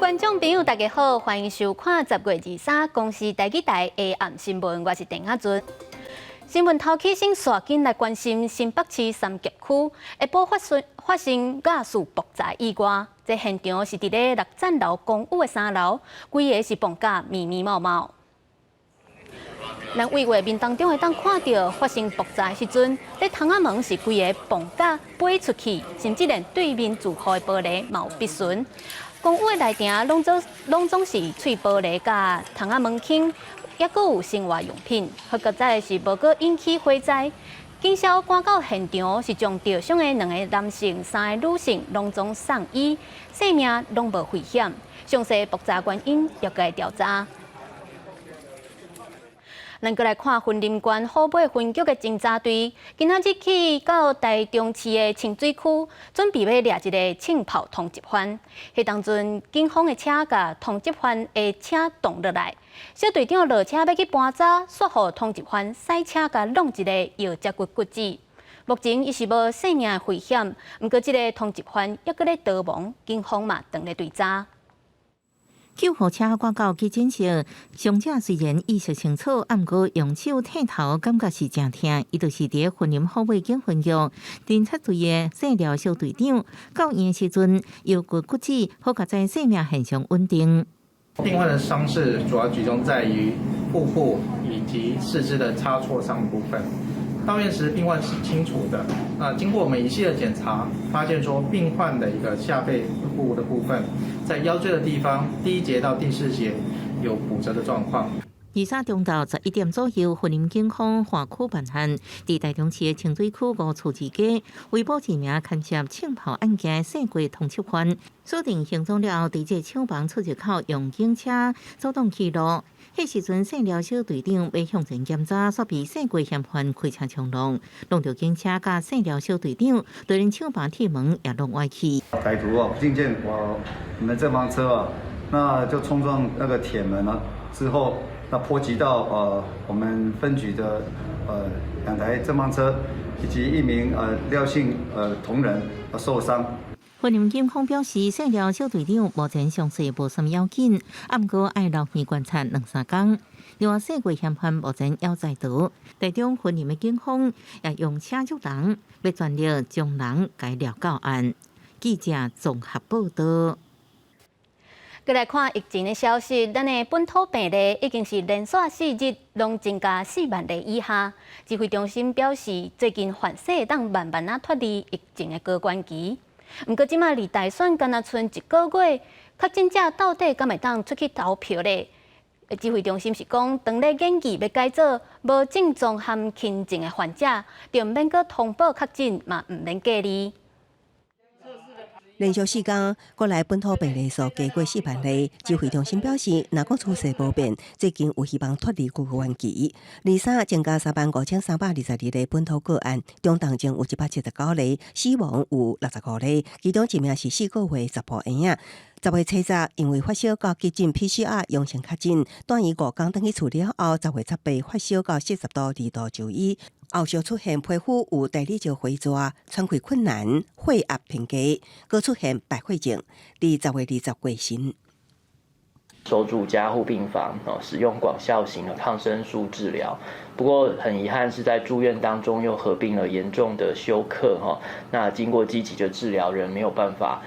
觀眾朋友，大家好，歡迎收看10月23公視台語台下暗新聞，我是鄭亞尊。新聞頭起先煞緊來關心新北市三峽區下晡發生亞似爆炸意外，這現場是佇咧六棧樓公寓的三樓，規个是爆甲密密麻麻。咱對畫面當中會當看著發生爆炸的時陣，這窗仔門是規个爆甲飛出去，甚至連對面住戶的玻璃嘛有篦損。公寓的內埕攏總是碎玻璃佮窗仔門框，抑閣有生活用品。好佳哉是無閣引起火災。警消趕到現場是將著傷的兩個男性、三个女性攏總送醫，性命攏無危險。詳細爆炸原因猶閣調查。咱閣來看雲林縣虎尾分局的偵查隊，今仔日去到台中市的清水區，準備欲掠一个銃炮通緝犯。彼當陣，警方的車共通緝犯的車擋落來，小隊長落車欲去搬走，煞予通緝犯駛車共挵一个腰脊骨骨折。目前伊是無性命的危險，毋過這个通緝犯猶閣咧逃亡，警方嘛正咧追查。救護車趕到急診室，傷者雖然意識清楚，毋過用手剃頭，感覺是誠疼。伊就是佇雲林虎尾警分局偵察隊的線調小隊長。到院時陣，腰骨骨折，好佳哉生命現象穩定。病患的傷勢主要集中在於腹部以及四肢的擦挫傷部分。到院時病患是清楚的。那經過我們一系列檢查，發現說病患的一個下背部的部分，在腰椎的地方，第一節到第四節有骨折的狀況。23中晝11點左右，雲林警方跨區辦案，佇台中市的清水區五厝二街，圍捕一名牽涉槍炮案件的姓郭通緝犯，鎖定行蹤了後，佇這廠房出入口用警車阻擋去路。彼時陣，線調小隊長欲向前檢查，煞被姓郭嫌犯開車衝撞，撞著警車佮線調小隊長，就連廠房鐵門也攏歪去。歹徒哦，進見我們這幫車啊，那就衝撞那個鐵門了，之後那波及到我們分局的兩台偵防車以及一名廖姓同仁受傷。雲林警方表示，線調小隊長目前傷勢無啥物要緊，毋過愛留院觀察兩三工。另外，姓郭嫌犯目前猶在逃。台中雲林的警方也用車捉人，欲全力將人共掠到案。記者綜合報道。閣來看疫情的消息，咱的本土病例已經是連續4日攏增加4萬例以下。指揮中心表示，最近環勢會當慢慢仔脫離疫情的高原期。毋過，這馬離大選干焦賰一個月，確診者到底敢會當出去投票咧？指揮中心是講，當咧研議欲改做無症狀含輕症的患者，就毋免閣通報確診，嘛毋免隔離。連續4工，國內本土病例數加過4萬例。指揮中心表示，若講趨勢無變，最近有希望脫離高原期。23增加35,322例本土個案，中重症有179例，死亡有65例，其中一名是4個月查埔嬰仔。10月初10因為發燒到急診 PCR 陽性確診，住院5工轉去厝了後，10月18發燒到40度2度就醫，後續出現皮膚有大理石花蛇、喘氣困難、血壓偏低，閣出現敗血症，佇10月20過身。收住加護病房，使用廣效型的抗生素治療。不過很遺憾是在住院當中又合併了嚴重的休克，那經過積極的治療，仍沒有辦法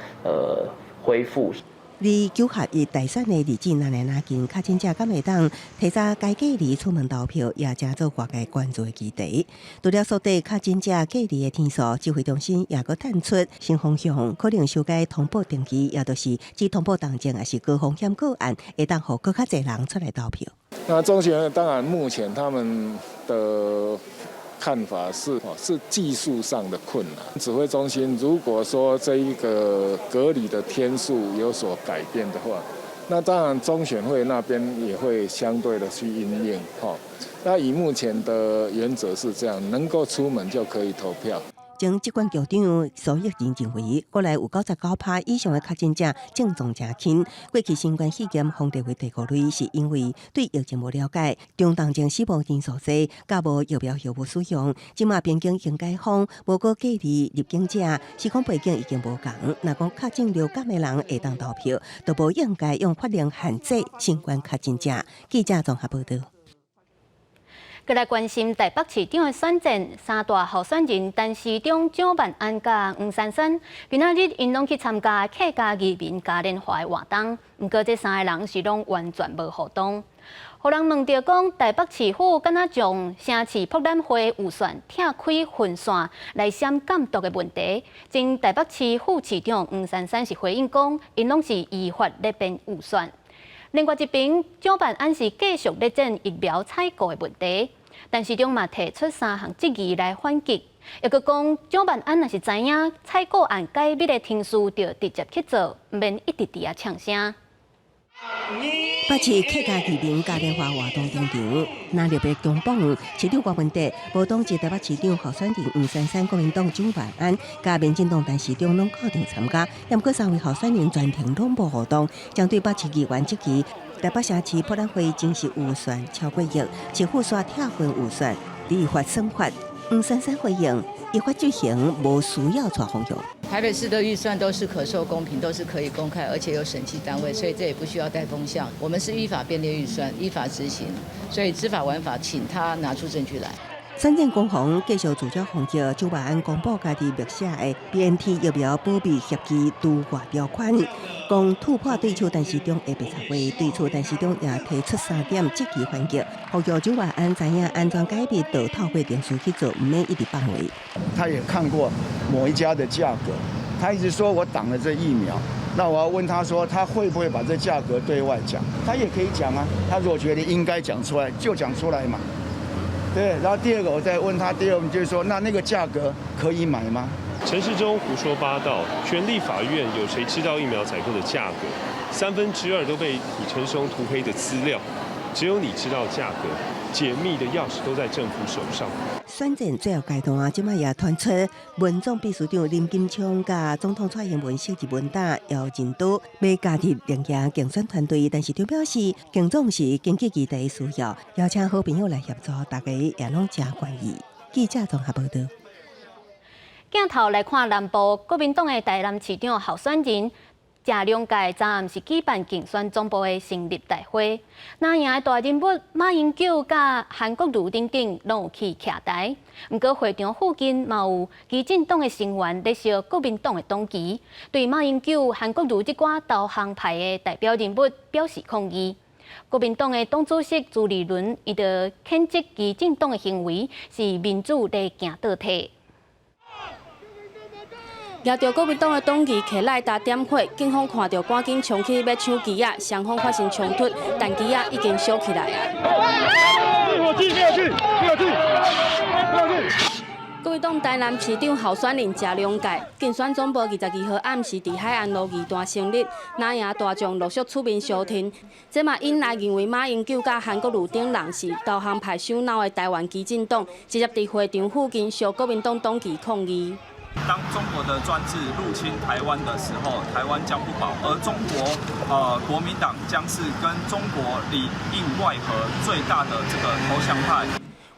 恢復。離九合一大選的日子若來若近，確診者敢會當提早解隔離出門投票，也成做外界關注的議題。除了縮短確診者隔離的天數，指揮中心也閣探出新方向，可能修改通報登記，也就是只通報重症抑是高風險個案，會當予閣較濟人出來投票。那中選當然目前他們的看法是技術上的困難。指揮中心如果說這一個隔離的天數有所改變的話，那當然中選會那邊也會相對的去因應。那以目前的原則是這樣，能夠出門就可以投票。前疾管局長蘇益仁認為，國內有99%以上的確診者症狀誠輕。過去新冠肺炎封列為第五類，是因為對疫情無了解，中重症死亡人數濟，佮無疫苗藥物使用。這馬邊境已經解封，無閣隔離入境者，時空背景已經無仝。若講確診流感的人會當投票，就無應該用法令限制新冠確診者。記者綜合報導。閣來關心台北市長的選戰，三大候選人陳時中、蔣萬安佮黃珊珊，今仔日𪜶攏去參加客家移民嘉年華的活動，毋過這三个人是攏完全無互動。予人問著講，台北市府敢若將城市博覽會預算拆開分線來閃監督的問題，前台北市副市長黃珊珊是回應講，𪜶攏是依法咧編預算。另外一邊，蔣萬安是繼續咧戰疫苗採購的問題，陳時中嘛提出三項質疑來反擊，抑閣講蔣萬安若是知影採購案解密的程序，就直接去做，毋免一直佇遐嗆聲。北市客家移民嘉年華活動登場，那特別重磅，市長郭文哲、無黨籍台北市長候選人黃珊珊、國民黨蔣萬安、佮民進黨陳時中攏到場參加，毋過三位候選人全程攏無互動，針對北市議員質疑，台北城市博覽會真實預算超過億，市府煞拆分預算，立法審法，黃珊珊回應，依法執行，無需要帶風向。台北市的預算都是可受公平，都是可以公開，而且有審計單位，所以這也不需要帶風向。我們是依法編列預算，依法執行，所以知法玩法，請他拿出證據來。選戰攻防繼續聚焦防疫，蔣萬安公布家己默寫的 BNT 疫苗保密協議除外條款，講突破對手陳時中的白賊話，對此陳時中也提出三點質疑反擊，呼籲蔣萬安知影安怎解密，就透過程序去做，毋免一直放話。他也看過某一家的價格，他一直說我擋了這疫苗，那我要問他說，他會不會把這價格對外講？他也可以講啊，他如果覺得應該講出來，就講出來嘛。對，然後第二個我再問他，第二個就是說，那那個價格可以買嗎？陳時中胡說八道，全立法院有誰知道疫苗採購的價格？2/3都被李陳時中塗黑的資料，只有你知道價格。解密的鑰匙都在政府手上。選戰最後階段，這擺也傳出民總秘書長林金昌佮總統蔡英文昔日文膽姚振東欲加入綠營競選團隊，陳時中表示，競總是根據議題需要，邀請好朋友來協助，大家也攏誠願意。記者綜合報導。鏡頭來看南部國民黨的台南市長候選人謝龍介，昨暗是舉辦競選總部的成立大會，藍營的大人物馬英九佮韓國瑜等等攏有去徛台。毋過會場附近嘛有基進黨的成員咧燒國民黨的黨旗，對馬英九、韓國瑜這寡投降派的代表人物表示抗議。國民黨的黨主席朱立倫伊就譴責基進黨的行為是民主咧行倒退。攑著國民黨的黨旗，提賴達點火，警方看著趕緊衝去欲搶旗仔，雙方發生衝突，但旗仔已經燒起來啊！滅火器，滅火器，滅火器，滅火器！國民黨台南市長候選人謝龍介競選總部22號暗時佇海岸路二段成立，藍營大將陸續出面相挺，這嘛引來認為馬英九佮韓國瑜等人是投降派首腦的台灣基進黨，直接佇會場附近燒國民黨黨旗抗議。當中國的專制入侵台灣的時候，台灣將不保，而中國國民黨將是跟中國裡應外合最大的這個投降派。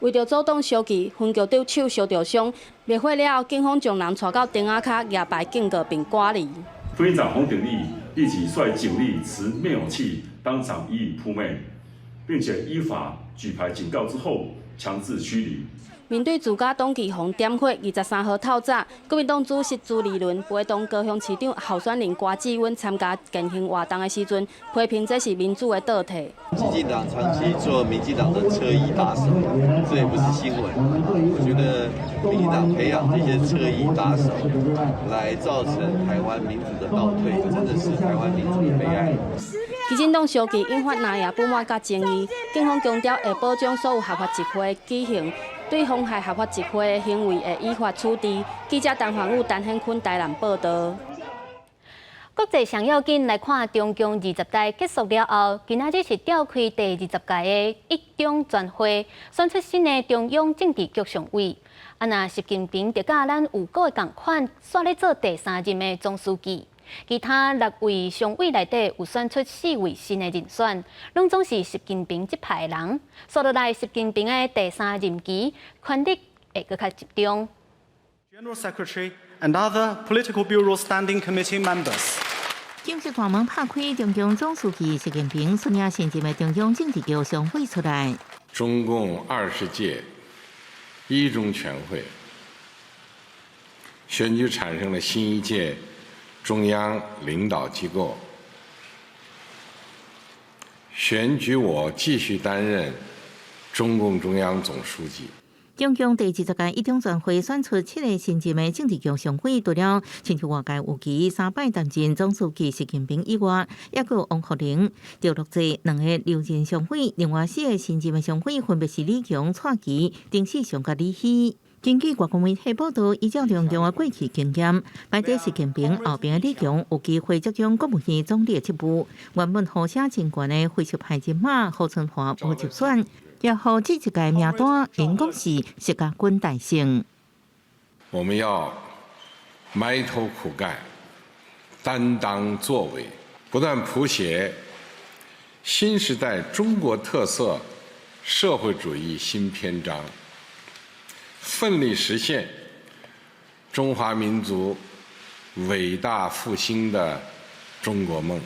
為著阻擋燒旗，分局長手燒著傷，滅火了後，警方將人帶到燈仔跤舉牌警告並趕離。副院長洪鼎立立即率警力持滅火器當場予以撲滅，並且依法舉牌警告之後，強制驅離。面對自家黨旗予點火，23號透早，國民黨主席朱立倫陪同高雄市長候選人柯志恩參加健行活動的時陣，批評這是民主的倒退。基進黨長期做民進黨的側翼打手，這也不是新聞。我覺得民進黨培養這些側翼打手，來造成台灣民主的倒退，真的是台灣民主的悲哀。基進黨燒旗引發藍營不滿佮爭議，警方強調會保障所有合法集會舉行。對妨害合法集會的行為會依法處置。記者陳焕武、陳顯坤台南報導。國際上要緊來看，中共二十大結束了後，今仔日是召開第二十屆的一中全會，選出新的中央政治局常委。啊，若習近平就佮咱有過的仝款，煞咧做第三任的總書記。其他六位常委內底有選出四位新的人選，攏總是習近平這派的人。紲落來，習近平的第三任期權力會閣較集中。 General Secretary and other Political Bureau Standing Committee members. 正式大門拍開，中共總書記習近平率領新任的中央政治局常委出來。中共二十屆一中全會選舉產生了新一屆中央領導機構，選舉我繼續擔任中共中央總書記。中共第二十屆一中全會選出七个新任的政治局常委，除了親像外界預期三擺擔任總書記習近平以外，抑閣有王滬寧、趙樂際兩个留任常委，另外四个新任的常委分別是李強、蔡奇、丁薛祥佮李希。根據外國媒體報道，依照中共的過去經驗，排佇習近平後邊的李強有機會接掌國務院總理的職務。原本呼聲真懸的非習派人馬何春華無入選，也予這一屆名單應講是習家軍大勝。我們要埋頭苦幹，擔當作為，不斷譜寫新時代中國特色社會主義新篇章，奮力實現中華民族偉大復興的中國夢。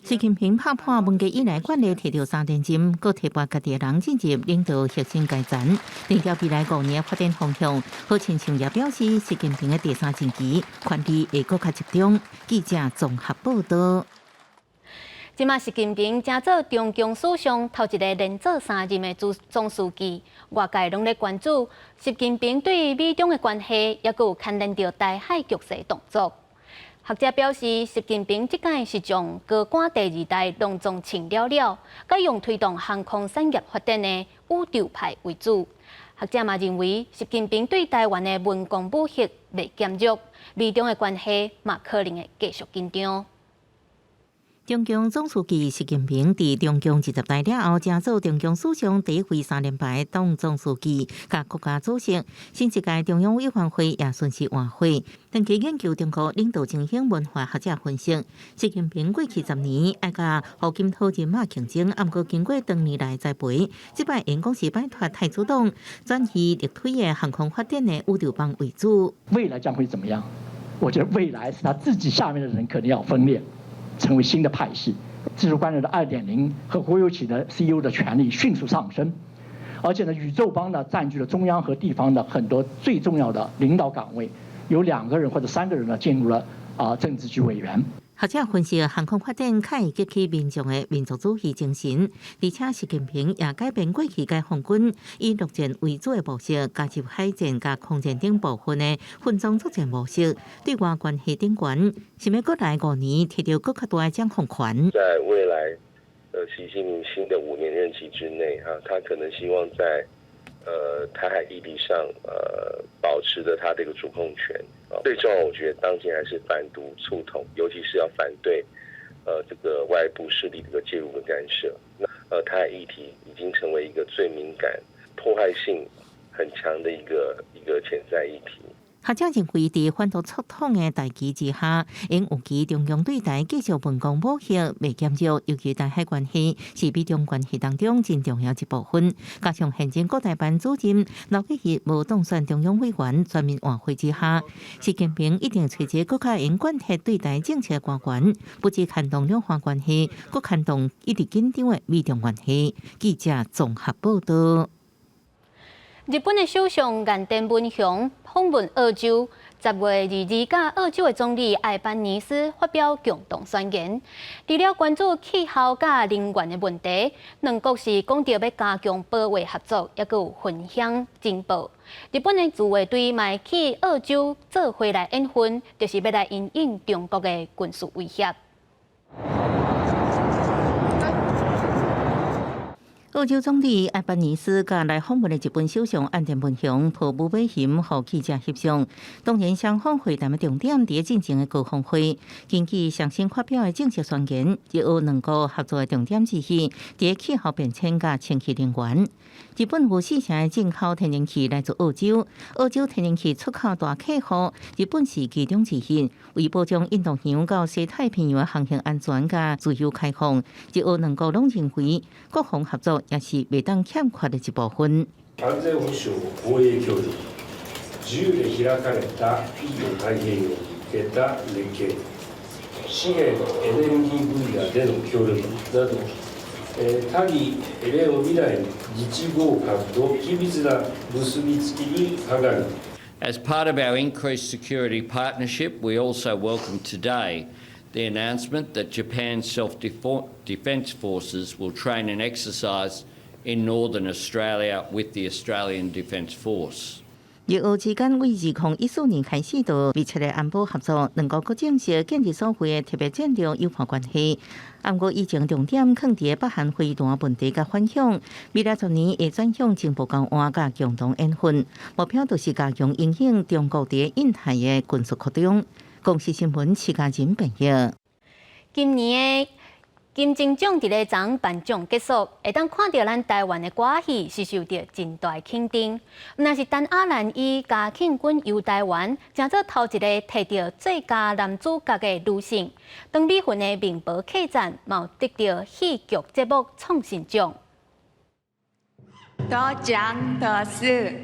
習近平拍破文革以來慣例，提著三連任，閣提拔家己的人進入領導核心階層，定調未來五年發展方向。何清祥也表示，習近平的第三任期權力會閣較集中。記者綜合報道。這馬習近平成做中共史上頭一个連做三任的總總書記，外界攏咧關注習近平對美中的關係，抑閣有牽連著台海局勢動作。學者表示，習近平這擺是將高官第二代攏總清了了，改用推動航空產業發展的宇宙派為主。學者嘛認為，習近平對台灣的文攻武嚇袂減弱，美中的關係嘛可能會繼續緊張。中共總書記習近平佇中共二十大了後，成做中共史上第一位三連擺黨總書記，佮國家主席。新一屆中央委員會也順勢換血。長期研究中國領導情形文化學者分析，習近平過去十年愛佮胡錦濤人馬競爭，毋過經過多年來栽培，這擺應講是擺脫太子黨，轉以力推的航空發展的宇宙幫為主。未來將會怎麼樣？我覺得未來是他自己下面的人可能要分裂。成為新的派系，技術官僚的2.0和國有企業的 CEO 的權力迅速上升，而且呢，宇宙幫呢佔據了中央和地方的很多最重要的領導崗位，有兩個人或者三個人呢進入了啊政治局委員。學者分析，航空發展較會激起民眾的民族主義精神，而且習近平也改變過去解放軍以陸戰為主的模式，加入海戰佮空戰等部分的分裝作戰模式，對外關係頂懸，想欲閣來五年提著閣較大的掌控權。在未來，習近平新的5年任期之內，哈，他可能希望在台海議題上，保持着他這個主控權。最重要，我覺得當前還是反獨促統，尤其是要反對，這個外部勢力的一個介入跟干涉。那台海議題已經成為一個最敏感、破壞性很強的一個潛在議題。學者認為，佇反獨促統的大旗之下，應預期中共對台繼續文攻武嚇袂減弱，尤其台海關係是美中關係當中真重要一部分。加上現任國台辦主任劉結一無當選中央委員，全面換血之下，習近平一定揣一個閣較會貫徹對台政策官員，不只牽動兩岸關係，閣牽動一直緊張的美中關係。記者綜合報道。日本的首相岸田文雄訪問澳洲，10月22佮澳洲的總理艾班尼斯發表共同宣言。除了關注氣候佮能源的問題，兩國是講著欲加強保衛合作，抑閣有分享情報。日本的自衛隊嘛會去澳洲做伙來演訓，就是欲來因應中國的軍事威脅。澳洲總理艾班尼斯佮來訪問的日本首相岸田文雄抱無尾熊予記者翕相。當然，雙方會談的重點佇進前的高峰會，根據上新發表的正式宣言，日澳兩國合作的重點之一，佇氣候變遷佮清潔能源。日本有四成的進口天然氣來自澳洲，澳洲天然氣出口大客戶，日本是其中之一。為保障印度洋到西太平洋的航行安全佮自由開放，日澳兩國攏認為國防合作也是袂當欠缺的一部分。安全保障、防衛協定、自由で開かれたインド太平洋に向けた連携、資源・エネルギー分野での協力など、他に例を見ない日豪間の緊密な結びつきに鑑み。 As part of our increased security partnership, we also welcome today the announcement that Japan's self-defence forces will train and exercise in northern Australia with the Australian Defence Force. 日澳之間為2014年開始就密切的安保合作，兩國閣正式建立所謂的特別戰略友伴關係。毋過以前重點囥佇北韓飛彈問題佮反恐，未來10年會轉向情報交換佮共同演訓，目標就是加強因應中國佇印太的軍事擴張。公視新聞徐家仁編譯。今年的金鐘獎佇咧昨頒獎結束，會當看著咱台灣的歌戲是受著真大肯定。毋但是陳亞蘭以嘉慶君遊台灣，成做頭一個提著最佳男主角的女性。張美雲的明婆客棧嘛有得著戲劇節目創新獎。得獎的是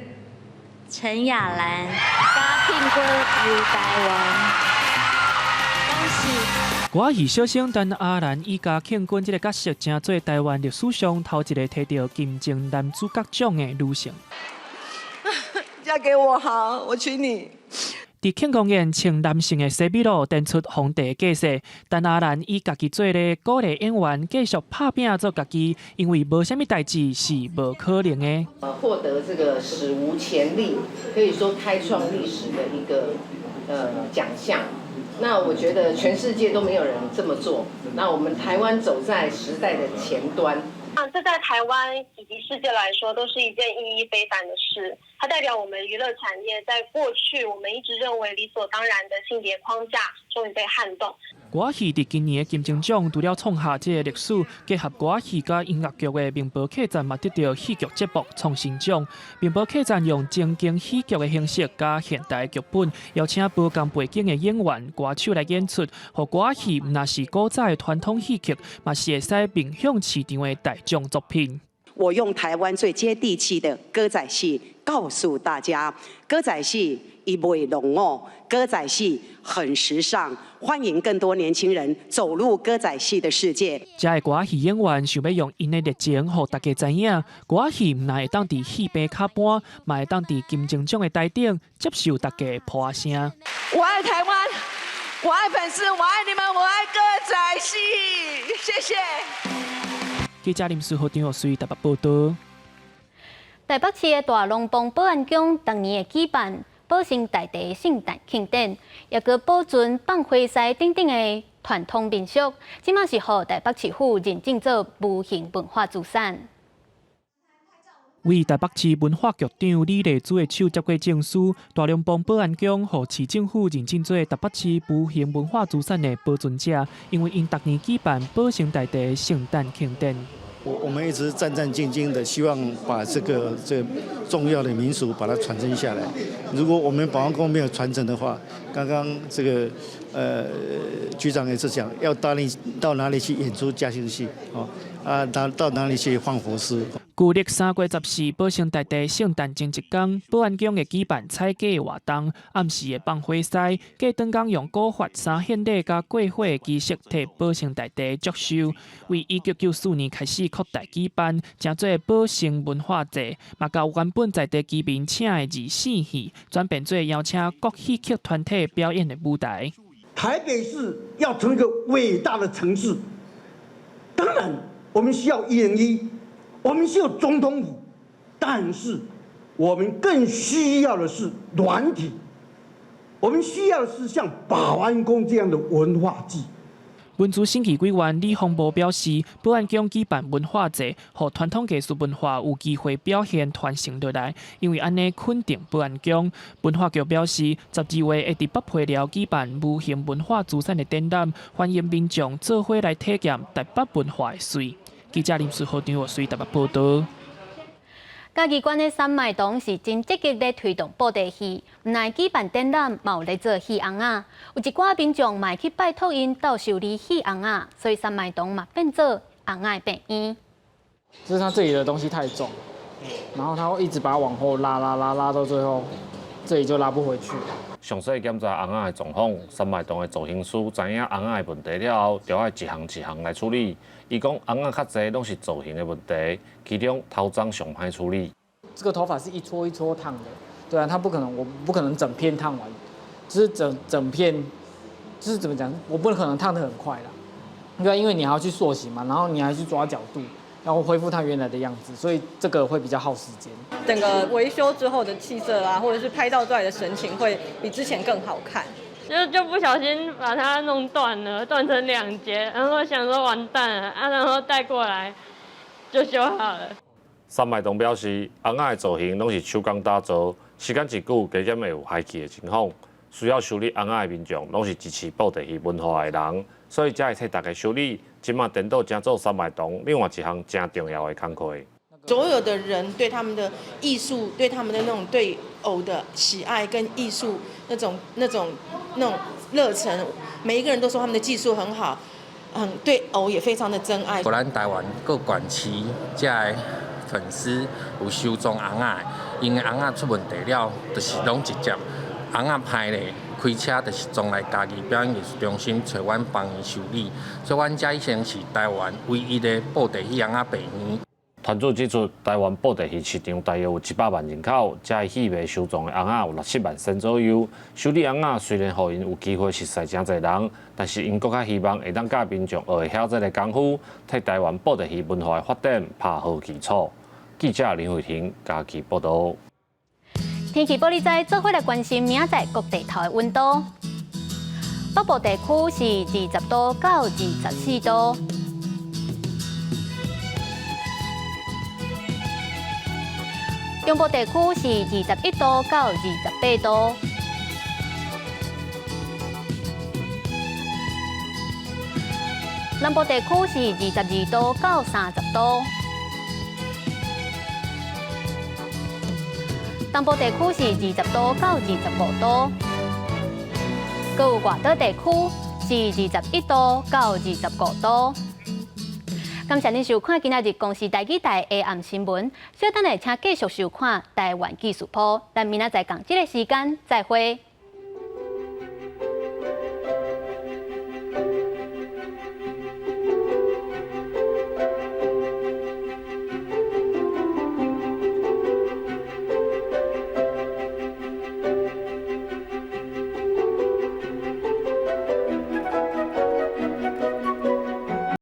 陳亞蘭，嘉慶君遊台灣，恭喜！歌戲小生陳亞蘭以嘉慶君這个角色，成做台灣歷史上頭一個提著金鐘男主角獎的女性。嫁給我好，我娶你。佇慶功宴穿男性的西米露，展出皇帝架勢。陳亞蘭以家己做咧鼓勵演員繼續拍拚做家己，因為無啥物代誌是無可能的。獲得這個史無前例，可以說開創歷史的一個獎項。那我覺得全世界都沒有人這麼做，那我們台灣走在時代的前端。啊，這在台灣以及世界來說都是一件意義非凡的事。它代表我們娛樂產業在過去我們一直認為理所當然的性別框架，終於被撼動。歌戲佇今年的金鐘獎，除了創下這个歷史，結合歌戲佮音樂劇的明婆客棧嘛得著戲劇節目創新獎。明婆客棧用情景喜劇的形式佮現代劇本，邀請無仝背景的演員、歌手來演出，予歌戲毋但是古早的傳統戲曲，嘛是會使面向市場的大眾作品。我用台灣最接地氣的歌仔戲告訴大家，歌仔戲伊袂落伍，歌仔戲很時尚，歡迎更多年輕人走入歌仔戲的世界。遮的歌戲演員想欲用𪜶的熱情，予大家知影，歌戲毋但會當佇戲棚跤搬，嘛會當佇金鐘獎的台頂接受大家的噗仔聲。我愛台灣，我愛粉絲，我愛你們，我愛歌仔戲，謝謝。記者林書豪、張玉水台北報導。台北市的大龍峒保安宮逐年會舉辦保生大帝聖誕慶典，也閣保存放火獅等等的傳統民俗，這馬是予台北市府認證做無形文化資產。為台北市文化局長李麗珠的手接過證書，大龍峒保安宮予市政府認證做台北市無形文化資產的保存者，因為𪜶逐年舉辦保生大帝聖誕慶典。我們一直戰戰兢兢的，希望把這個重要的民俗把它傳承下來。如果我們保安宮沒有傳承的話，剛剛這個局長也是講，要到哪裡去演出嘉興戲哦？啊，到哪裡去放火獅？舊曆3月14，保生大帝聖誕前一工，保安宮會舉辦彩雞的活動，暗時會放火獅，隔轉工用古法三獻禮佮過火的儀式，替保生大帝祝壽。為1994年開始擴大舉辦，成做保生文化節，嘛共原本在地居民請的二四戲，轉變做邀請各戲曲團體表演的舞台。台北市要成為一個偉大的城市，當然我們需要101。我們需要總統府，但是我們更需要的是軟體。我們需要的是像保安宮這樣的文化祭。文資審議委員李鳳波表示，保安宮舉辦文化節，予傳統藝術文化有機會表現傳承落來，因為按呢肯定保安宮。文化局表示，12月會佇北皮寮舉辦無形文化資產的展覽，歡迎民眾做伙來體驗台北文化的媠。記者林書豪、張岳水台北報道。嘉義縣的山麥堂是真積極咧推動布袋戲，毋但舉辦展覽，嘛有咧做戲尪仔。有一寡民眾嘛會去拜託𪜶鬥修理戲尪仔，所以山麥堂嘛變做尪仔的病院。就是他這裡的東西太重，然後他會一直把它往後拉拉拉拉到最後，這裡就拉不回去。詳細檢查尪仔的狀況，山麥堂的造型師知影尪仔的問題了後，就愛一項一項來處理。伊講尪仔較濟攏是造型的問題，其中頭鬃上歹處理。這個頭髮是一撮一撮燙的，對啊，他不可能，我不可能整片燙完，就是整整片，就是怎麼講，我不可能燙得很快啦，對啊，因為你還要去塑形嘛，然後你還去抓角度，然後恢復它原來的樣子，所以這個會比較耗時間。整個維修之後的氣色啊，或者是拍照出來的神情，會比之前更好看。就不小心把它弄斷了，斷成兩截，然後想說完蛋了啊，然後帶過來就修好了。山麥堂表示，尪仔的造型攏是手工打造，時間一久，加減會有害去的情況。需要修理尪仔的民眾，攏是支持布袋戲文化的人，所以才會替大家修理。這馬顛倒成做山麥堂另外一項誠重要的工課。所有的人對他們的藝術，對他們的那種對偶的喜愛跟藝術那種、那種、那種熱忱，每一個人都說他們的技術很好，對偶也非常的珍愛。咱台灣各縣市遮的粉絲有收藏尪仔，𪜶的尪仔出問題了，就是攏直接尪仔歹咧，開車就是送來嘉義表演藝術中心揣阮幫伊修理，所以阮遮已經是台灣唯一的布袋戲尪仔病院。團隊指出，台灣布袋戲市場大約有100萬人口，遮戲迷收藏的尪仔有6、7萬身左右。修理尪仔雖然予𪜶有機會熟似誠濟人，但是𪜶閣較希望會當教民眾學會曉這个功夫，替台灣布袋戲文化的發展拍好基礎。記者林慧婷嘉義報道。天氣報你知，做伙來關心明仔載各地頭的溫度。北部地區是20度到24度。中部地區是21度到28度。南部地區是22度到30度。東部地區是20度到25度。閣有外島地區是21度到25度。感謝您收看今仔日公視台語台下暗新聞。稍等下，請繼續收看台灣紀事譜。咱明仔載仝這个時間再會。